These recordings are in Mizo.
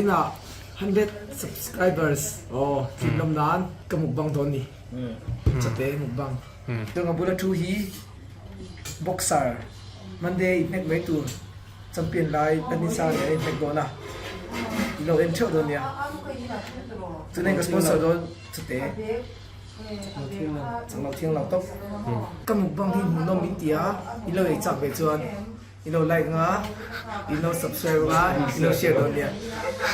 Vawiinah 100 subscribers aw tlin lawm nan ka mukbang dawn ni. Chate mukbang. Chuan ka bula thu hi boxer Monday inhnek mai tur champion lai Tanisa nen a inhnek dawn a. I lo en theuh dawn nia. Chuan ka sponsor dawn chate. Chak lo thiang lo tawp. Ka mukbang hi hmuhnawm in ti a, i lo ei chak ve chuan. I lo like nga, i lo subscribe nga, i lo share dawn nia.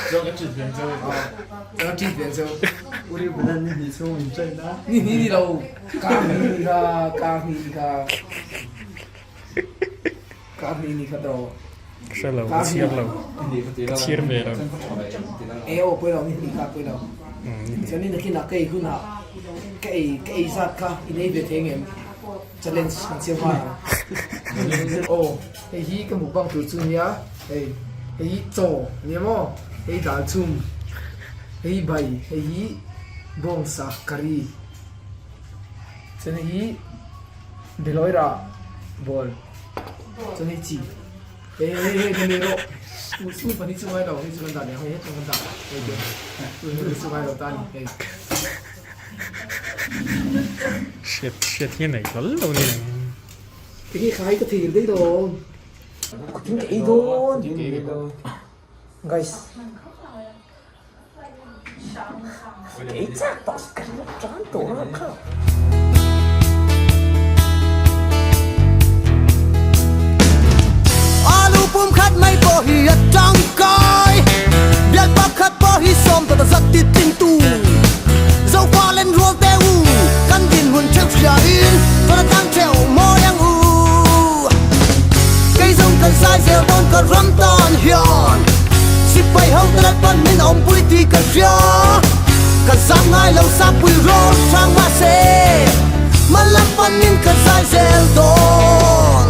Chuan ka treat veng cheu. Chuan ka treat veng cheu. Uri Badan ni hnih chhung min train a. Ni hnih ni lo, kar hnih ni kha, kar hnih ni kha. Kar hnih ni kha tawh. Ka hre lo, ka chhiar lo. Ka chhiar ve lo. E aw pawi lo, ni hnih kha pawi lo. Chuan ni nakinah ka ei hunah ka ei ka ei zat kha i nei ve thei ngem? Challenge kan siam nghal ang. Aw hei hi ka mukbang tur chu nia hei hei hi chaw nia maw hei dal chhum hei hi bai hei hi bawngsa curry chuan hei hi behlawi rah ball chuan hei chi hei hei hei ka nei rawh spoon pahnih chu ngai lo hei chu kan dah leh ang hei hetah kan dah hei te spoon chu ngai lo ta a ni hei. Hriat hriat hi a nei hlawl lo ni ang. Enge khai ka thei daih dawn. Khutin ka ei dawn. Guys. Ka ei chak tawh ka rilru tan tawh a kha. Alu pum khat mai pawh hi a tangkai Bial pakhat pawh hi sawm ta zat ti tlingtu Zofa len rual te u kan dinhmun theuh hria in Tawna tang theuh mawi ang u Kei zawng kan zai zel dawn ka ram tan hian Sipai ho te lalpan min awmpui tih ka hria Ka zam ngai lo sapui rawn hrang mahse Hmalam panin ka zai zel dawn.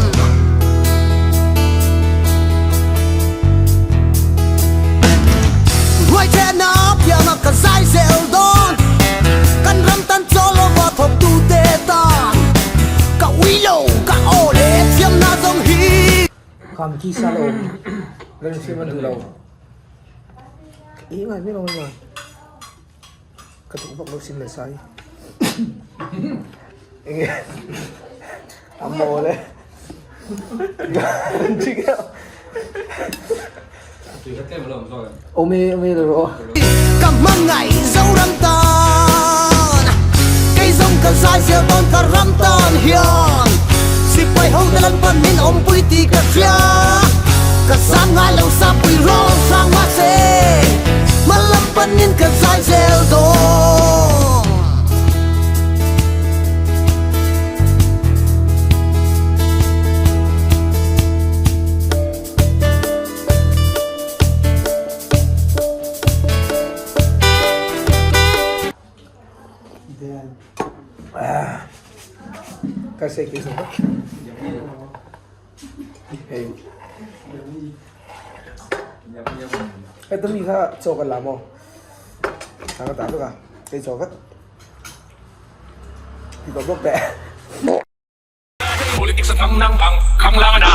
Ruaithehna pianga ka zai zel dawn. Kan ram tan chaw lova thawktu te tan ka ui lo ka aw leh thiamna zawng hi. Kham ki sa lo reng hrim a duh lo. Ka ei ngai mai lo ania. Ka duh vak lo sin le sai. Enge a mawl e. Awm e awm e lo rawh. Ka hmangaih Zoram tan Kei zawng ka zai zel dawn ka ram tan hian Sipai ho te lalpan min awmpui tih ka hria Ka zam ngai lo sapui rawn hrang mahse Hmalam panin ka zai zel dawn. Ka sei ke zo. Hei. Hei tumi kha chaw kan la maw? Thang ka ta vek a, kei chaw vek. Ti tawh bawk teh. Politics a thang nang ang, khang lang a na.